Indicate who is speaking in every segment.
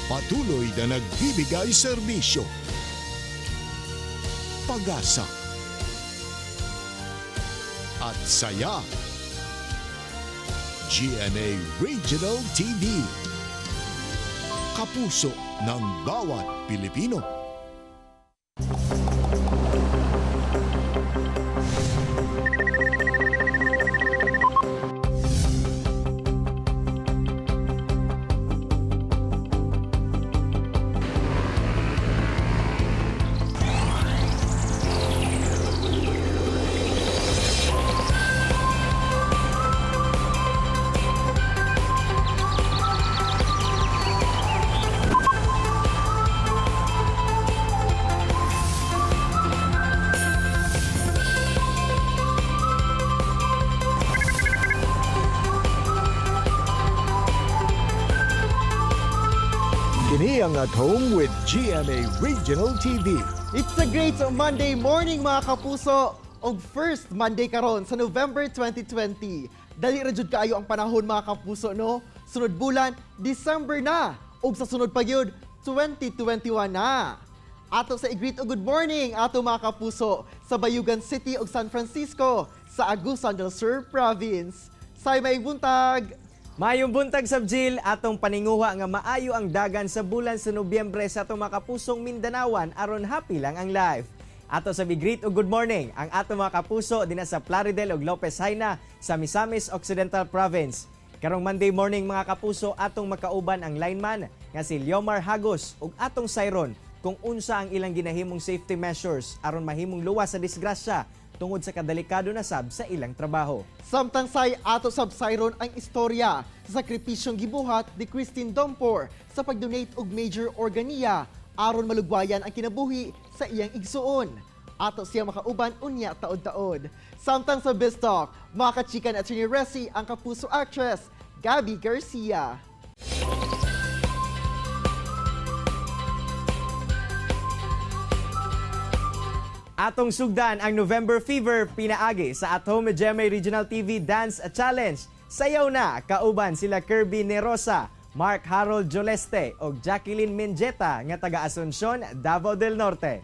Speaker 1: Patuloy na nagbibigay serbisyo, pag-asa, at saya. GMA Regional TV. Kapuso ng bawat Pilipino. Kini ang At Home with GMA Regional TV.
Speaker 2: It's a great Monday morning, mga kapuso! Og first Monday karon sa November 2020. Dali ra jud kaayo ang panahon, mga kapuso, no? Sunod bulan, December na. Og sa sunod pa gyud, 2021 na. Ato sa i-greet og good morning ato mga kapuso sa Bayugan City ug San Francisco sa Agusan del Sur Province. Say may buntag!
Speaker 3: Maayong buntag sab, Jill, atong paninguha nga maayo ang dagan sa bulan sa Nobyembre sa atong mga kapusong Mindanawan aron happy lang ang life. Ato sa greet ug good morning ang ato mga kapuso dinha sa Plaridel ug Lopez Jaena sa Misamis Occidental Province. Karong Monday morning, mga kapuso, atong makauban ang lineman nga si Leomar Hagos ug atong sayron kung unsa ang ilang ginahimong safety measures aron mahimong luwas sa disgrasya tungod sa kadelikado na sab sa ilang trabaho.
Speaker 2: Samtang say ato sab sayron ang istorya sa sakripisyong gibuhat ni Christine Dompor sa pag-donate og major organ niya aron malugwayan ang kinabuhi sa iyang igsuon. Ato siya makauban unya taod-taod. Samtang sa Biz Talk, makachikan at Attorney Resi ang kapuso actress Gabby Garcia.
Speaker 3: Atong sugdan ang November Fever pinaagi sa At Home with GMA Regional TV Dance Challenge. Sayaw na kauban sila Kirby Nerosa, Mark Harold Joleste ug Jacqueline Menjeta nga taga Asuncion, Davao del Norte.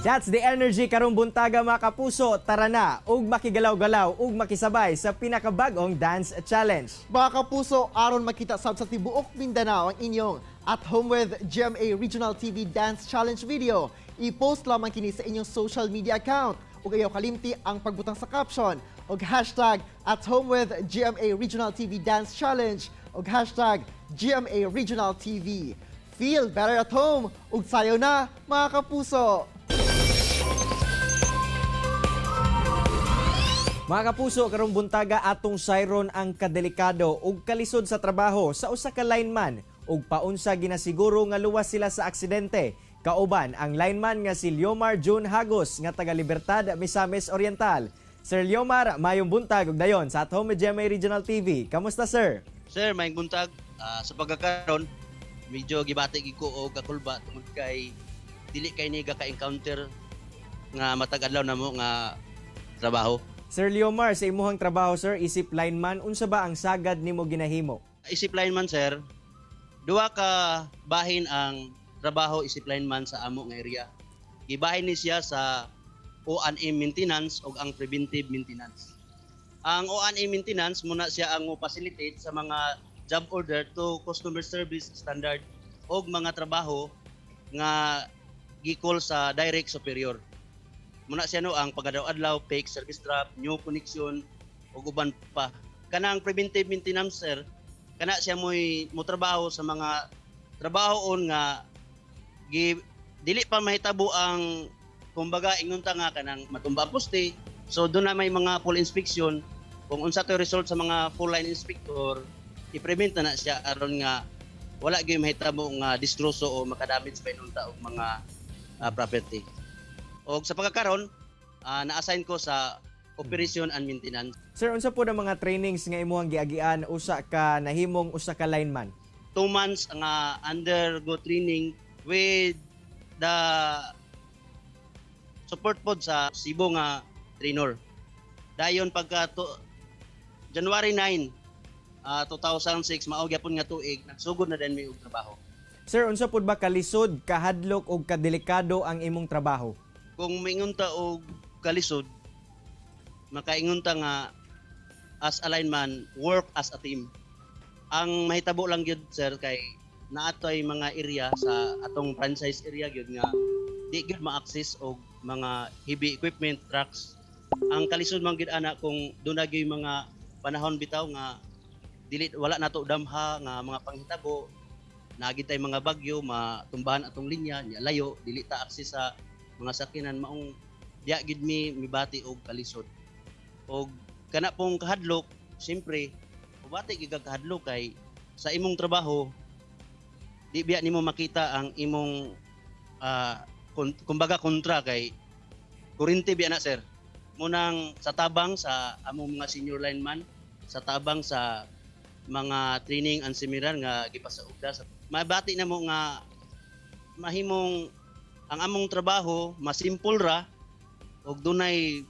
Speaker 3: That's the energy karong buntaga, mga kapuso. Tara na ug makigalaw-galaw ug makisabay sa pinakabagong dance challenge.
Speaker 2: Mga kapuso, aron makita sab sa tibuok Mindanao ang inyong At Home with GMA Regional TV Dance Challenge video, i-post lamang kini sa inyong social media account ug ayaw kalimti ang pagbutang sa caption og #AtHomeWithGMA Regional TV Dance Challenge ug #GMARegionalTV. Feel better at home ug sayo na, mga kapuso!
Speaker 3: Mga kapuso, karong buntaga atong sayron ang kadelikado ug kalisod sa trabaho sa usa ka lineman ug paunsa ginasiguro nga luwas sila sa aksidente. Kauban ang lineman nga si Leomar June Hagos nga taga Libertad, Misamis Oriental. Sir Leomar, mayong buntag ug dayon sa At Home with GMA Regional TV. Kamusta, sir?
Speaker 4: Sir, maayong buntag. Sa pagkakaron, medyo gibati gid ko og kakulba tungod kay dili kay ni ka-encounter nga matag adlaw namo nga trabaho.
Speaker 3: Sir Leomar, sa imuhang trabaho, sir, isip lineman, unsa ba ang sagad nimo ginahimo?
Speaker 4: Isip lineman, sir, duha ka bahin ang trabaho isip lineman sa amo nga area. Gibahin ni siya sa O&M maintenance ug ang preventive maintenance. Ang O&M maintenance muna siya ang mo facilitate sa mga job order to customer service standard og mga trabaho nga gi-call sa direct superior. Muna siya no ang pagadaw-adlaw, fake service drop, new connection ug uban pa. Kanang preventive maintenance, sir, kana siya mo'y motrabaho sa mga trabahoon nga gi, dili pa mahitabo ang, kumbaga ingon ta nga kanang matumba ang poste. So doon na may mga full inspection kung unsa to result sa mga full line inspector, i-prevent na na siya aron nga wala gyud mahitabo nga distroso o makadamage pa inunta og mga property. Og sa pagkakaron, na-assign ko sa operation and maintenance.
Speaker 3: Sir, unsa po ang mga trainings nga imuhang giagian usa ka nahimong usa ka lineman?
Speaker 4: 2 months nga undergo training with the support pod sa Cebu nga trainer. Dayon pagka to, January 9, 2006, mao gyapon nga tuig, nagsugod na din mi og trabaho.
Speaker 3: Sir, unsa pud ba kalisod, kahadlok og kadelikado ang imong trabaho?
Speaker 4: Kung mingon ta og kalisod, makaingon ta nga as a lineman, work as a team. Ang mahitabo lang gyud, sir, kay naatoy mga area sa atong franchise area gyud nga di gyud ma-access og mga heavy equipment, trucks. Ang kalisod man gyud ana kung duna gyud mga panahon bitaw nga dili, wala nato damha nga mga panghitabo, naagi tay mga bagyo, matumbahan atong linya nya, layo, dili ta access sa mga sakinan, maong diya gid mi mibati og kalisod. Og kana pong kahadlok, siyempre mubati gid kag kahadlok kay sa imong trabaho di biya nimo makita ang imong kumbaga kontra kay kuryente biya na, sir. Munang sa tabang sa among mga senior lineman, sa tabang sa mga training and seminar nga gipasaugda sa mabati na mo nga mahimong ang among trabaho masimple ra og dunay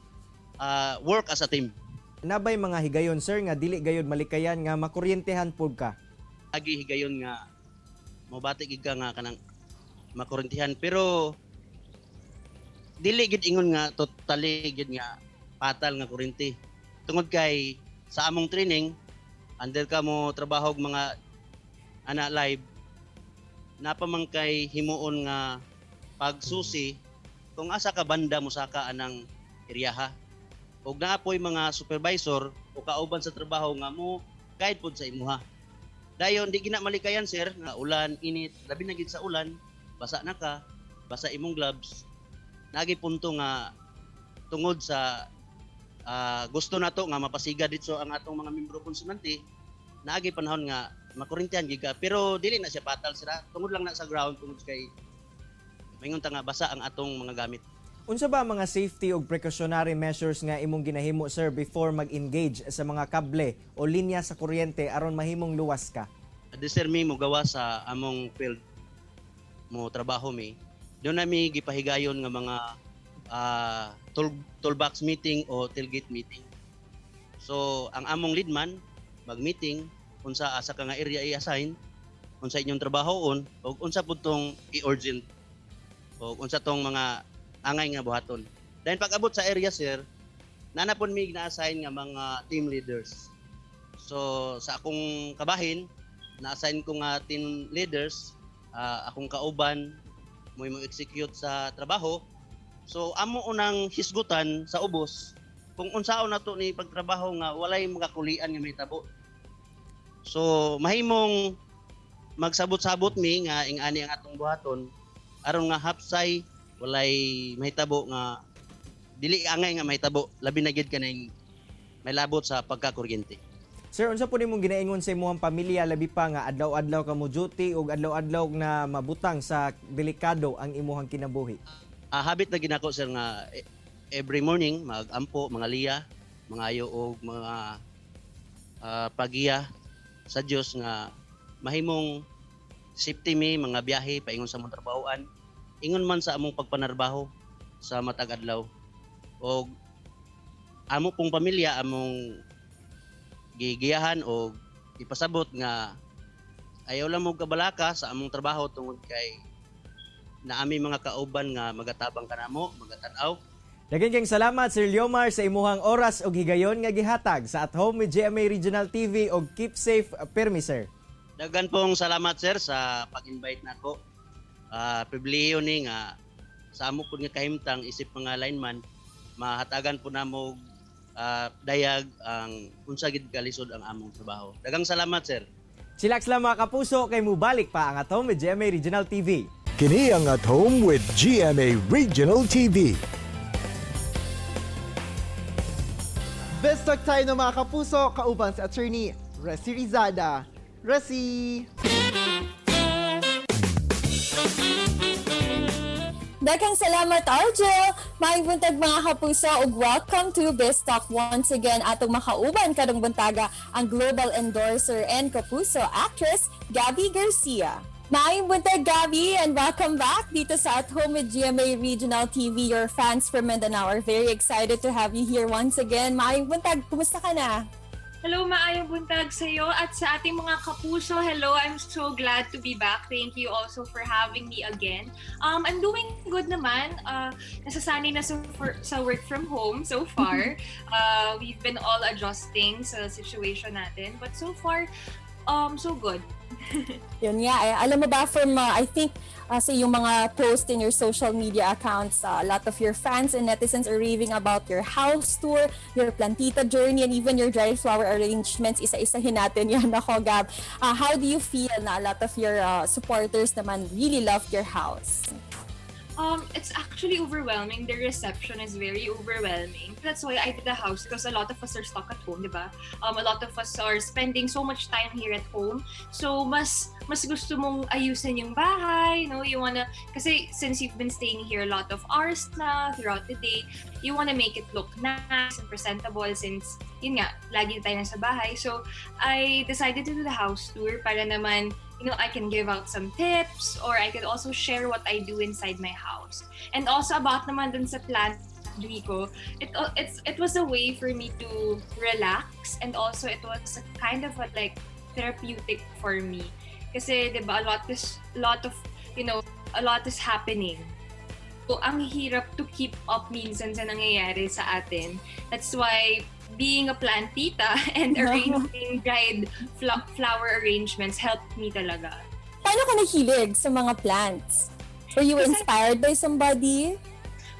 Speaker 4: work as a team.
Speaker 3: Nabay mga higayon, sir, nga dili gayod malikayan nga makuryentehan pud ka?
Speaker 4: Agi higayon nga mobati gid ka nga kanang makurentihan, pero dili gid ingon nga totally gid nga patal nga kuryente tungod kay sa among training, under ka mo trabaho og mga ana live, napa man kay himuon nga pagsusi kung asa ka banda mosaka anang eryaha og naa poy mga supervisor o kauban sa trabaho nga mo guide pod sa imuha. Dayon di gina malikayan, sir, nga ulan, init, labi na gid sa ulan, basa na ka, basa imong gloves. Nagi punto nga tungod sa gusto nato nga mapasiga dito ang atong mga membro konsumente, naagi panahon nga makurintihan gid ka, pero dili na siya patal sira, tungod lang na sa ground, tungod kay maingon ta nga basa ang atong mga gamit.
Speaker 3: Unsa ba ang mga safety ug precautionary measures nga imong ginahimo, sir, before mag-engage sa mga kable o linya sa kuryente aron mahimong luwas ka?
Speaker 4: Adi, sir, mi mo gawa sa among field, mo trabaho mi, doon na mi gipahigayon nga mga toolbox meeting o tailgate meeting. So ang among leadman mag-meeting unsa asa ka nga area i-assign, unsa inyong trabahoon ug unsa pud tong i-urgent ug unsa tong mga angay nga buhaton. Then pag abot sa area, sir, nana pud mi na-assign nga mga team leaders. So sa akong kabahin, na-assign ko nga team leaders, akong kauban mo execute sa trabaho. So amo unang hisgutan sa ubos kung unsaon nato ni pagtrabaho nga walay mga kulian nga mahitabo. So mahimong magsabot-sabot mi nga ing-ani ang atong buhaton aron nga hapsay, walay mahitabo nga dili angay nga mahitabo, labi na gid kaning may labot sa pagkakuryente.
Speaker 3: Sir, unsa po nimong ginaingon sa imong pamilya, labi pa nga adlaw-adlaw ka mo duty ug adlaw-adlaw na mabutang sa delikado ang imuhang kinabuhi?
Speaker 4: Habit na ginako, sir, nga every morning magampo, mga liya, mga ayo og mga pagiya sa Dios nga mahimong safety mi mga biyahe paingon sa among trabahoan, ingon man sa among pagpanarbaho sa matag adlaw. Og amo pong pamilya, among gigiyahan og ipasabot nga ayaw lang mo kabalaka sa among trabaho tungod kay na ami mga kauban nga magatabang kanamo, magatanaw.
Speaker 3: Daghang kayong salamat, Sir Leomar, sa imuhang oras ug higayon nga gihatag sa At Home with GMA Regional TV og keep safe pirmi, sir.
Speaker 4: Daghan pong salamat, sir, sa pag-invite nako. Pribilehiyo ni nga sa amo pud nga kahimtang isip mga lineman, mahatagan po namo og dayag ang unsa gid kalisod ang among trabaho. Daghang salamat, sir.
Speaker 3: Chillax lang, mga kapuso, kay mubalik pa ang At Home with GMA Regional TV.
Speaker 1: Kini ang At Home with GMA Regional TV.
Speaker 2: Bistak tayo ng mga kapuso, kauban si Attorney Resi Rizada. Resi!
Speaker 5: Daghang salamat, Argel! Maayong buntag, mga kapuso, ug welcome to Best Talk once again. Atong makauban karong buntaga ang global endorser and Kapuso actress Gabbi Garcia. Maayong buntag, Gabbi, and welcome back dito sa At Home with GMA Regional TV. Your fans from Mindanao are very excited to have you here once again. Maayong buntag, kumusta ka na?
Speaker 6: Hello, maayong buntag sa iyo at sa ating mga kapuso. Hello, I'm so glad to be back. Thank you also for having me again. I'm doing good naman. Nasasanay na sa work from home so far. We've been all adjusting sa situation natin. But so far, so good.
Speaker 5: Yun nga, eh. Alam mo ba, from, I think, sa iyong mga post in your social media accounts, a lot of your fans and netizens are raving about your house tour, your plantita journey, and even your dried flower arrangements. Isa-isahin natin yan ako, Gab. How do you feel na a lot of your supporters naman really loved your house?
Speaker 6: It's actually overwhelming. The reception is very overwhelming. That's why I did the house, because a lot of us are stuck at home, di ba? A lot of us are spending so much time here at home. So, mas gusto mong ayusin yung bahay, no? You wanna, kasi since you've been staying here a lot of hours na throughout the day, you wanna make it look nice and presentable since, yun nga, lagi tayo nasa bahay. So, I decided to do the house tour para naman I can give out some tips or I could also share what I do inside my house. And also about naman dun sa plant ko, it was a way for me to relax, and also it was a kind of a, like, therapeutic for me. Kasi 'di ba, a lot is lot of, you know, a lot is happening. So, ang hirap to keep up minsan sa nangyayari sa atin. That's why being a plantita and arranging dried flower arrangements helped me talaga.
Speaker 5: Paano ka nahilig sa mga plants? Were you inspired by somebody?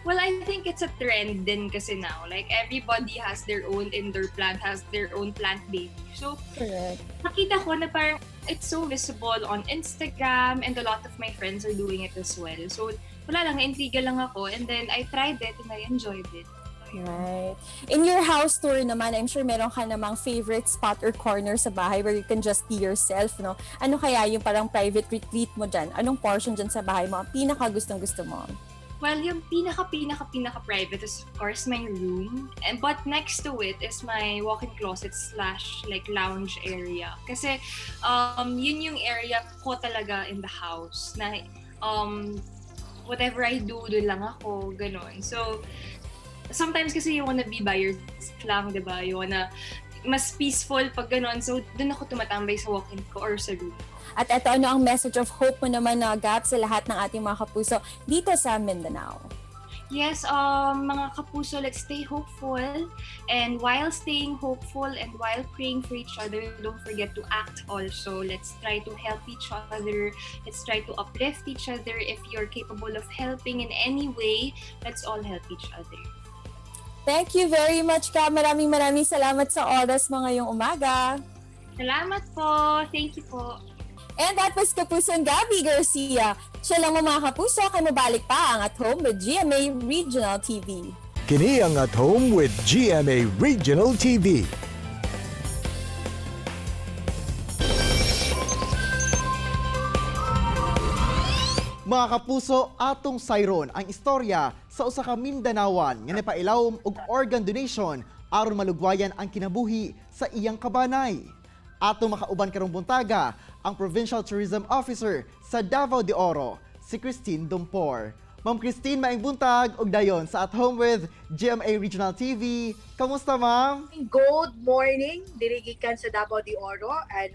Speaker 6: Well, I think it's a trend din kasi now. Like, everybody has their own indoor plant, has their own plant baby. So,
Speaker 5: Correct.
Speaker 6: Nakita ko na parang it's so visible on Instagram and a lot of my friends are doing it as well. So, wala lang, na-intriga lang ako. And then, I tried it and I enjoyed it.
Speaker 5: Right. In your house tour naman, I'm sure meron ka namang favorite spot or corner sa bahay where you can just be yourself, no? Ano kaya yung parang private retreat mo dyan? Anong portion dyan sa bahay mo ang pinaka gustong-gusto mo?
Speaker 6: Well, yung pinaka pinaka pinaka private is, of course, my room. And but next to it is my walk-in closet slash like lounge area. Kasi yun yung area ko talaga in the house na whatever I do, doon lang ako, ganun. So sometimes kasi you wanna be by yourself lang, 'di ba? You wanna mas peaceful pag ganun. So doon ako tumatambay sa walk-in ko or sa room.
Speaker 5: At eto, ano ang message of hope mo naman na, Gab, sa lahat ng ating mga kapuso dito sa Mindanao?
Speaker 6: Yes, mga kapuso, let's stay hopeful. And while staying hopeful and while praying for each other, don't forget to act also. Let's try to help each other. Let's try to uplift each other. If you're capable of helping in any way, let's all help each other.
Speaker 5: Thank you very much, Gab. Maraming maraming salamat sa oras mo ngayong umaga.
Speaker 6: Salamat po. Thank you po.
Speaker 5: And that was Kapusong Gabbi Garcia. Siya lang mo, mga kapuso, kay mabalik pa ang At Home with GMA Regional TV.
Speaker 1: Kini ang At Home with GMA Regional TV.
Speaker 2: Mga kapuso, atong sayron ang istorya sa usa ka Mindanawan nga napailawom og organ donation aron malugwayan ang kinabuhi sa iyang kabanay. Atong makauban karong buntaga ang Provincial Tourism Officer sa Davao de Oro, si Christine Dumpor. Ma'am Christine, maayong buntag ug dayon sa At Home with GMA Regional TV. Kamusta, ma'am?
Speaker 7: Good morning, diri gikan sa Davao de Oro, and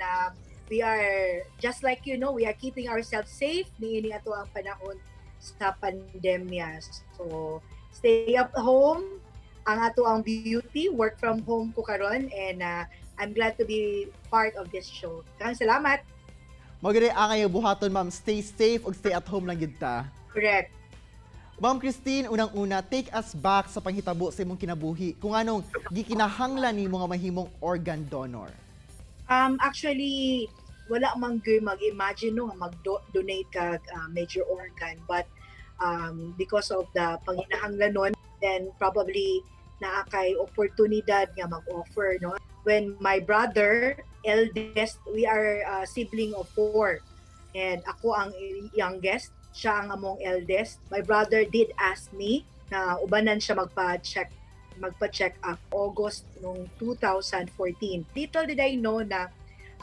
Speaker 7: we are just like we are keeping ourselves safe niini ato ang panahon sa pandemya. So stay at home ang ato ang beauty, work from home ko karon, and I'm glad to be part of this show. Daghang salamat.
Speaker 2: Mao gani ang buhaton, ma'am. Stay safe ug stay at home lang gyud ta.
Speaker 7: Correct.
Speaker 2: Ma'am Christine, unang-una, take us back sa panghitabo sa imong kinabuhi. Kung anong gikinahanglan nimo nga mahimong organ donor.
Speaker 7: Actually, wala man gyud mag-imagine, no, nga mag-donate ka major organ, but because of the panginahanglanon, then probably naa kay oportunidad nga mag-offer, no? When my brother eldest, we are sibling of four, and ako ang youngest. Siya ang among eldest. My brother did ask me na ubanan siya magpa-check up August nung 2014. Little did I know na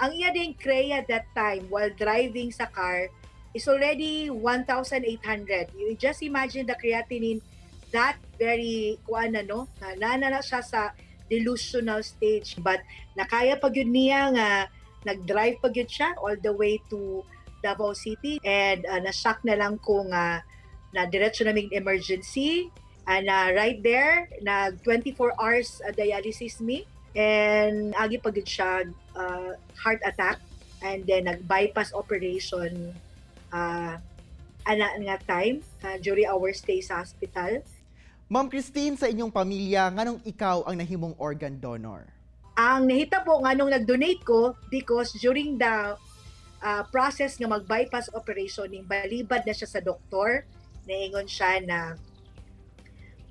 Speaker 7: ang iya ding crea that time while driving sa car is already 1,800. You just imagine the creatinine that very kuan na, no, na na siya sa delusional stage, but nakaya pa gyud niya nga nag-drive pa gyud siya all the way to Davao City and na-shock na lang ko nga na diretso naming emergency and right there nag 24 hours dialysis me and agi pa gyud siya heart attack and then nag bypass operation ana nga time during our stay sa hospital.
Speaker 2: Ma'am Christine, sa inyong pamilya, nganong ikaw ang nahimong organ donor?
Speaker 7: Ang nahitabo nga nung nag-donate ko, because during the process nga mag-bypass operation, ning balibad na siya sa doktor, naingon siya na,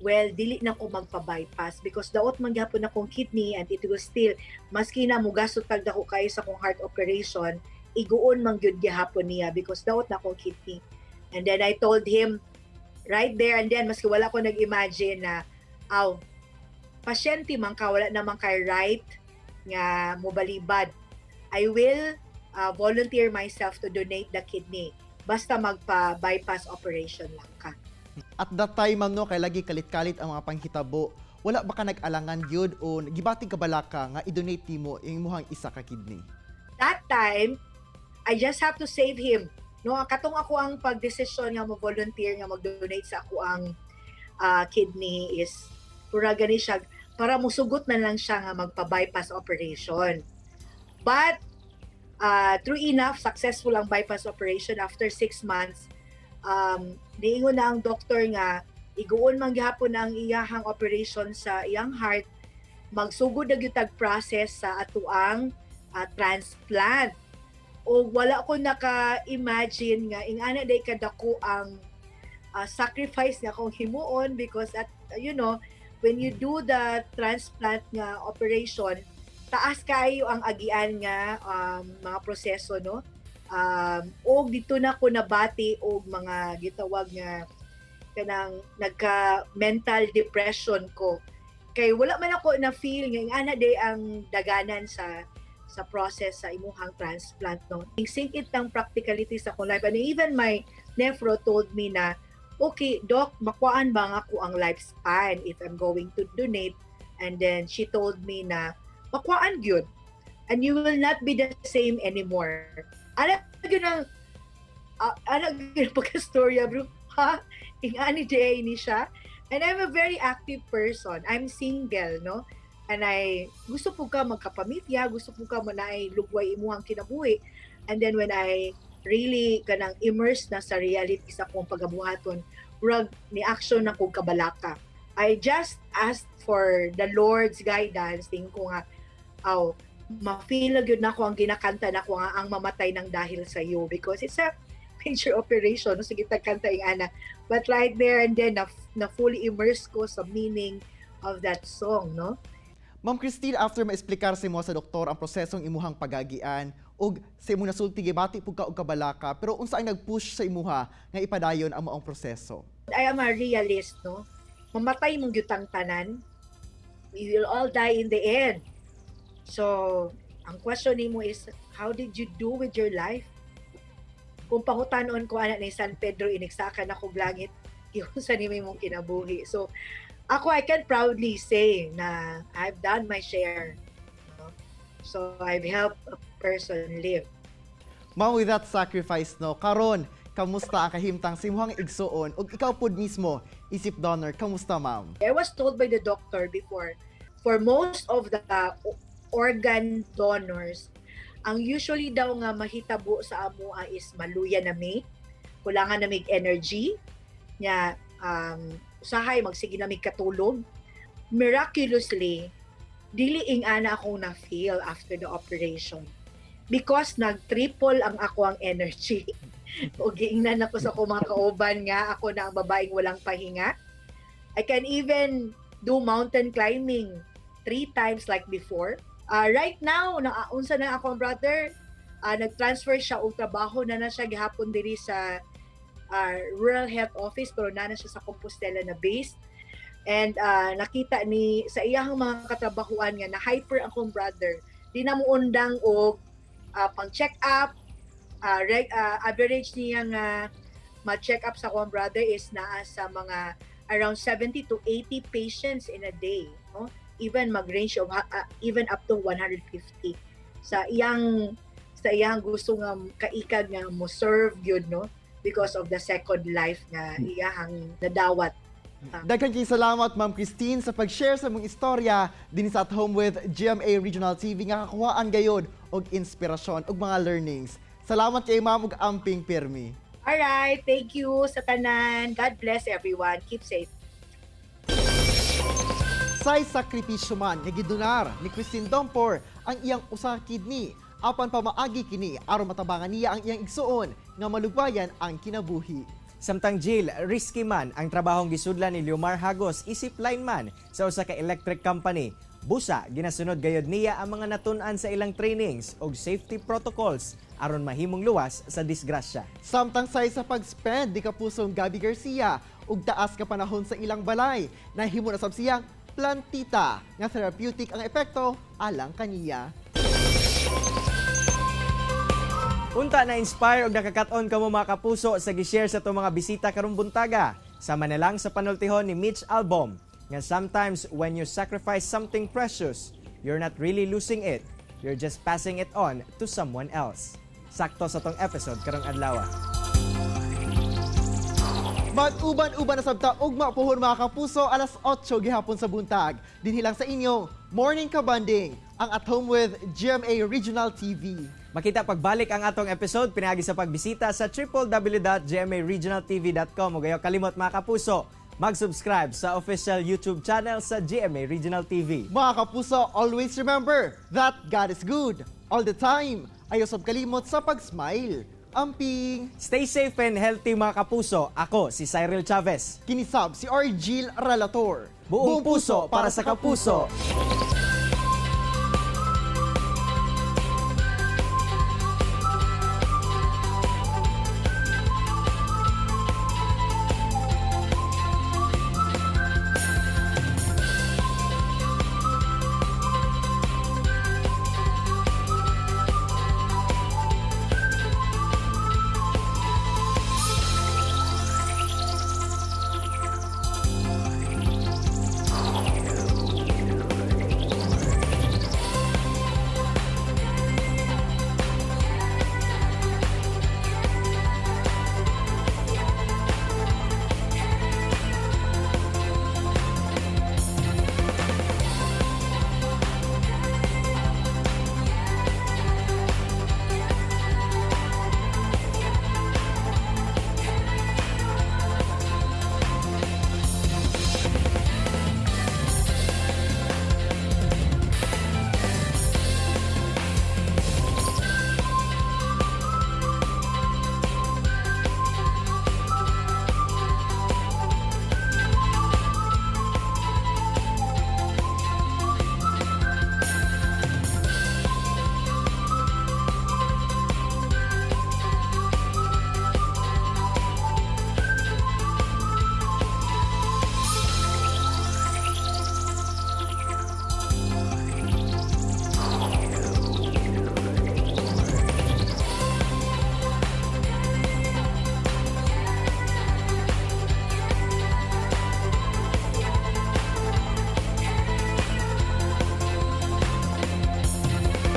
Speaker 7: "Well, dili na ko magpa-bypass because daot man gihapon akong kidney and it will still, maski na mugasto tag dako kayo sa akong heart operation, iguon man gyud gihapon niya because daot na akong kidney." And then I told him right there and then, maski wala ko nag-imagine na, "Aw, pasyente man ka, wala naman kay right nga mobalibad. I will volunteer myself to donate the kidney. Basta magpa-bypass operation lang ka."
Speaker 2: At that time, ma'am, no, kay lagi kalit-kalit ang mga panghitabo, wala ba ka nag-alangan gyud o gibati ka balaka nga i-donate nimo ang imuhang isa ka kidney?
Speaker 7: That time, I just have to save him. No, katong ako ang pagdesisyon nga mo volunteer nga mag-donate sa ako ang kidney is pura gani siya para musugot na lang siya nga magpa-bypass operation. But true enough, successful ang bypass operation after 6 months. Niingon na ang doktor nga iguon man gihapon ang iyahang operation sa iyang heart, magsugod na gyud tag process sa atuang transplant. O wala ko naka-imagine nga ingana day kadako ang sacrifice nga akong himuon because at you know when you do the transplant nga operation, taas kaayo ang agian nga mga proseso, no, og dito na ko nabati og mga gitawag nga kanang nagka mental depression ko kay wala man ako na feel nga ingana day ang daganan sa process sa imuhang transplant, no. Sink it ang practicality sa akong life and even my nephro told me na, "Okay, doc, makuhaan ba nga ako ang lifespan if I'm going to donate?" And then she told me na makuhaan gyud and you will not be the same anymore. Ana gyud ang ana gyud pagka-storya, bro, ha, ingani day ni siya. And I'm a very active person. I'm single, no, and I gusto po ka magkapamilya, gusto po ka mo na ay lugway imuhang kinabuhi. And then when I really kanang immersed na sa reality sa akong pagabuhaton, murag ni action na kog kabalaka. I just asked for the Lord's guidance. Tingin ko nga, aw, ma-feel na gyud nako ang ginakanta nako nga ang mamatay ng dahil sa iyo because it's a major operation, no? Sige, tagkanta yung ana, but right there and then na fully immersed ko sa meaning of that song, no.
Speaker 2: Ma'am Christine, after maesplikar sa imo sa doktor ang prosesong imuhang pagagian ug sa imong nasulti gibati pud ka og kabalaka, pero unsa ang nag-push sa imuha nga ipadayon ang maong proseso?
Speaker 7: I am a realist, no? Mamatay man gyud tang tanan. We will all die in the end. So, ang question nimo is, how did you do with your life? Kung pangutanon ko ana ni San Pedro, inigsakan ako langit, giunsa nimo imong kinabuhi? So, ako, I can proudly say na I've done my share, no? So, I've helped a person live.
Speaker 2: Ma'am, with that sacrifice, no, karon, kamusta ang kahimtang sa imuhang igsuon ug ikaw pud mismo isip donor, kamusta, ma'am?
Speaker 7: I was told by the doctor before, for most of the organ donors, ang usually daw nga mahitabo sa amo is maluya na mi, kulangan na mig energy, nya usahay magsige na mig katulog. Miraculously, dili ing ana akong na-feel after the operation because nag-triple ang ako ang energy. O giingnan ako sa akong mga kauban nga ako na ang babaeng walang pahinga. I can even do mountain climbing three times like before. Right now, na unsa na ako ang brother, nag-transfer siya og trabaho na na siya gihapon diri sa Rural Health Office, pero naa na siya sa Compostela na based. And nakita ni sa iyahang mga katrabahuan nga na hyper ang akong brother. Di na mo undang og pang check up, average niya nga ma-check up sa akong brother is naa sa mga around 70 to 80 patients in a day, no? Even mag-range of even up to 150 sa iyang gusto nga kaikag nga mo serve gyud, no, because of the second life nga iyahang nadawat.
Speaker 2: Daghan kay salamat, Ma'am Christine, sa pag-share sa mong istorya dinhi sa At Home with GMA Regional TV nga kakuhaan gayod og inspirasyon ug mga learnings. Salamat kay ma'am ug amping pirmi.
Speaker 7: All right, thank you sa tanan. God bless everyone. Keep safe.
Speaker 2: Say sakripisyo man nga gidonar ni Christine Dompor ang iyang usa ka kidney apan pamaagi kini aron matabangan niya ang iyang igsuon nga malugbayan ang kinabuhi.
Speaker 3: Samtang Jill, risky man ang trabahong gisudlan ni Leomar Hagos isip lineman sa usa ka electric company. Busa, ginasunod gayod niya ang mga natun-an sa ilang trainings og safety protocols aron mahimong luwas sa disgrasya.
Speaker 2: Samtang say sa pag-spend ni kapusong Gabby Garcia ug taas ka panahon sa ilang balay, nahimo na sab siyang plantita nga therapeutic ang epekto alang kaniya.
Speaker 3: Unta na inspire og nakakat-on kamo, mga kapuso, sa gi-share sa atong mga bisita karong buntaga. Sama na lang sa panultihon ni Mitch Albom nga sometimes when you sacrifice something precious, you're not really losing it. You're just passing it on to someone else. Sakto sa atong episode karong adlaw.
Speaker 2: Mag-uban-uban na sab ta ugma pohon, mga kapuso, alas 8 gihapon sa buntag. Dinhi lang sa inyong Morning Kabanding, ang At Home with GMA Regional TV.
Speaker 3: Makita pagbalik ang atong episode pinaagi sa pagbisita sa www.gmaregionaltv.com ug ayaw kalimot, mga kapuso, mag-subscribe sa official YouTube channel sa GMA Regional TV.
Speaker 2: Mga kapuso, always remember that God is good all the time. Ayaw sab kalimot sa pag-smile. Amping!
Speaker 3: Stay safe and healthy, mga kapuso. Ako si Cyril Chavez.
Speaker 2: Kini sab si Argil Relator.
Speaker 3: Buong puso para sa kapuso.